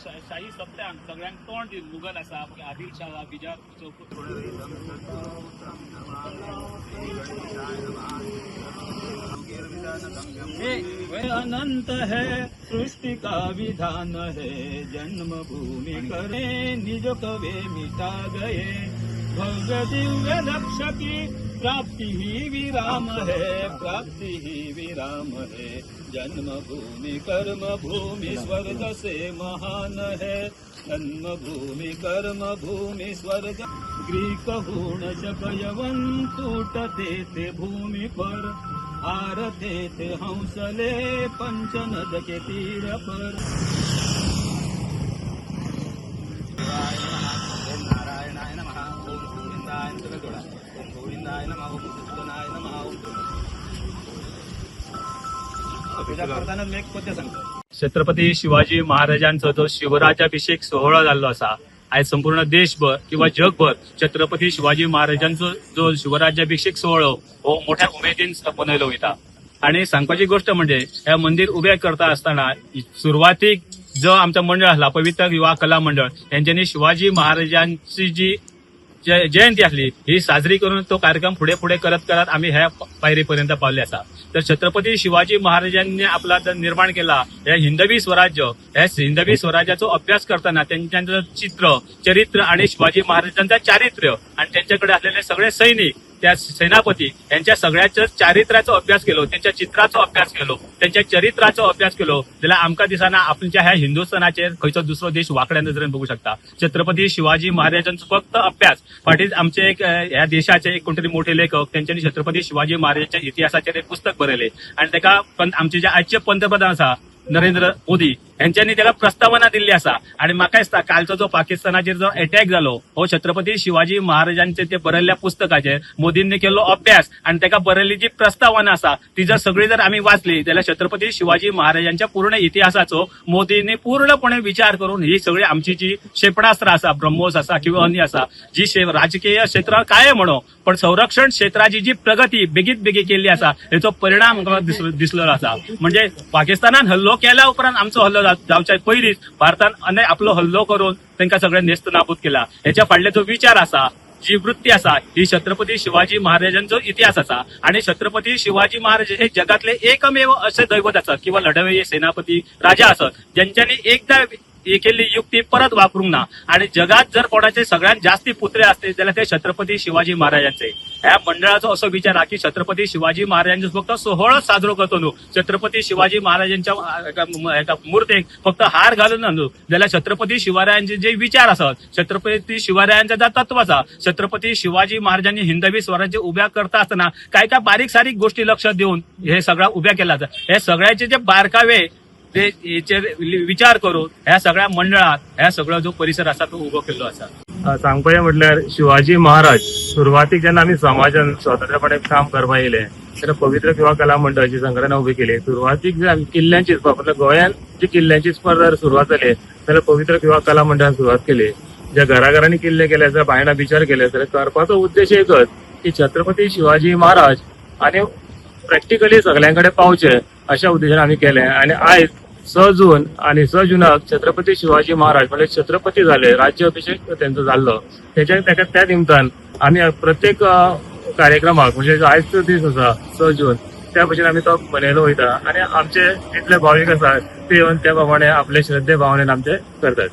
शाही सत्यांक सगळ्यांक तोंड दिवन मुगल आसा, मागीर आदिल शाह, बिजापूरचो. अनंत है, सृष्टि का विधान है. जन्मभूमि करे निज कवे मिटा गए. भव्य दिव्य लक्ष्य की प्राप्ति ही विराम है, प्राप्ति ही विराम है. जन्मभूमि कर्म भूमि स्वर्ग से महान है. जन्मभूमि कर्म भूमि स्वर्ग. ग्रीक हूण शक यवन टूटते थे भूमि पर, हारते थे हौसले पंचनद के तीर पर. ओम नारायणाय नमः. ओम गोविंदाय नमः. ओम गोविंदाय नमः. ओम मधुसूदनाय नमः. ओम पूजा करताना मी एक पद्य सांगतो. छत्रपती शिवाजी महाराजांचो जो शिवराजाभिषेक सोहळो जाल्लो आसा, आयज संपूर्ण देशभर किंवा जगभर छत्रपती शिवाजी महाराजांचो जो शिवराज्याभिषेक सोहळो हो मोठ्या उमेदीन मनयलो वयता. आणि सांगपाची गोष्ट म्हणजे हे मंदिर उबें करता आसतना सुरवातीक जो आमचो मंडळ आसला, पवित्र युवा कला मंडळ, हेंच्यांनी शिवाजी महाराजांची जी जयंती आसली ही साजरी करून तो कार्यक्रम फुडें फुडें करत करत आमी ह्या पायरी पर्यंत पावले आसा. तर छत्रपती शिवाजी महाराजांनी आपला जर निर्माण केला हे हिंदवी स्वराज्य, हे हिंदवी स्वराज्याचो अभ्यास करताना त्यांचं चित्र चरित्र आणि शिवाजी महाराजांचं चारित्र्य आणि त्यांच्याकडे असलेले सगळे सैनिक, त्या सेनापती यांच्या सगळ्याच्या चारित्र्याचो अभ्यास केलो, त्यांच्या चित्राचो अभ्यास केलो, त्यांच्या चरित्राचो अभ्यास केलो जाल्यार आमकां दिसना आमच्या ह्या हिंदुस्थानाचेर खंयचो दुसरो देश वाकड्या नजरेन बघू शकता. छत्रपती शिवाजी महाराजांचो फक्त अभ्यास फाटीं आमचे एक ह्या देशाचे एक कोणतरी मोठे लेखक, तेंच्यांनी छत्रपती शिवाजी महाराजांच्या इतिहासाचेर एक पुस्तक बरयलें आणि ताका पण आमचे जे आजचे पंतप्रधान आसा नरेंद्र मोदी यांच्यांनी त्याला प्रस्तावना दिल्ली आसा. आणि म्हाका दिसता कालचो जो पाकिस्तानाचेर जो अटॅक जालो हो छत्रपती शिवाजी महाराजांचे ते बरयल्ल्या पुस्तकाचेर मोदींनी केल्लो अभ्यास आणि ताका बरयल्ली जी प्रस्तावना आसा ती जर सगळी जर आमी वाचली जाल्यार छत्रपती शिवाजी महाराजांच्या पूर्ण इतिहासाचो मोदींनी पूर्णपणे विचार करून ही सगळी आमची जी क्षेपणास्त्र आसा, ब्रह्मोस आसा किंवा अन्य आसा, जी राजकीय क्षेत्रां काय म्हणो पण संरक्षण क्षेत्राची जी प्रगती बेगीत बेगीन केल्ली आसा हेचो परिणाम आमकां दिसलो आसा. म्हणजे पाकिस्तानान हल्लो केल्या उपरांत आमचो हल्लो जावच्या पयलींच भारतान अनेक आपलो हल्लो करून तांकां सगळे नेस्त नाबूद केला. हेच्या फाटले जो विचार आसा, जी वृत्ती आसा, ही छत्रपती शिवाजी महाराजांचो इतिहास आसा. आणि छत्रपती शिवाजी महाराज हे जगातले एकमेव असे दैवत आसात किंवा लढवय्ये सेनापती राजा आसत ज्यांच्यानी एकदा ही केल्ली युक्ती परत वापरूंक ना. आणि जगात जर कोणाचे सगळ्यात जास्ती पुतळे असतील जाल्यार ते छत्रपती शिवाजी महाराजांचे. ह्या मंडळाचो असो विचार हा की छत्रपती शिवाजी महाराजांचो फक्त सोहळोच साजरो करतो न्हू, छत्रपती शिवाजी महाराजांच्या एका मूर्तेक फक्त हार घालून न्हू, जाल्यार छत्रपती शिवरायांचे जे विचार आसत, छत्रपती शिवरायांचा जो तत्व आसा, छत्रपती शिवाजी महाराजांनी हिंदवी स्वराज्य उभ्या करता आसतना काय काय बारीक सारीक गोष्टी लक्षात देऊन हे सगळं उभ्या केला. हे सगळ्याचे जे बारकावे ते हेचेर विचार करून ह्या सगळ्या मंडळात ह्या सगळो जो परिसर आसा तो उबो केल्लो आसा. सांगपाचें म्हटल्यार शिवाजी महाराज सुरवातीक जेन्ना आमी समाजान स्वतंत्रपणे काम करपाक येयले तेन्ना पवित्र युवा कला मंडळाची संघटना उभी केली. सुरवातीक जे आमी किल्ल्यांची स्पर्धा, म्हटल्यार गोंयांत जी किल्ल्यांची स्पर्धा सुरवात जाली जाल्यार पवित्र युवा कला मंडळान सुरवात केली. ज्या घराघरांनी किल्ले केले जाल्यार बायणा बिचार केले जाल्यार करपाचो उद्देश एकच की छत्रपती शिवाजी महाराज आनी प्रॅक्टिकली सगळ्यां कडेन पावचे अशा उद्देशान आमी केलें. आनी आयज 6 जून आणि 6 जुनाक छत्रपती शिवाजी महाराज म्हणजे छत्रपती झाले, राज्याभिषेक त्यांचो जाल्लो, तेच्या तेका त्या निमतान आमी प्रत्येक कार्यक्रमाक म्हणजे आयजचो दीस आसा 6 जून, त्या भशेन आमी तो मनयलो वयता. आनी आमचे जितले भावीक आसा ते येवन त्या प्रमाणे आपले श्रद्धे भावनेन आमचे करतात.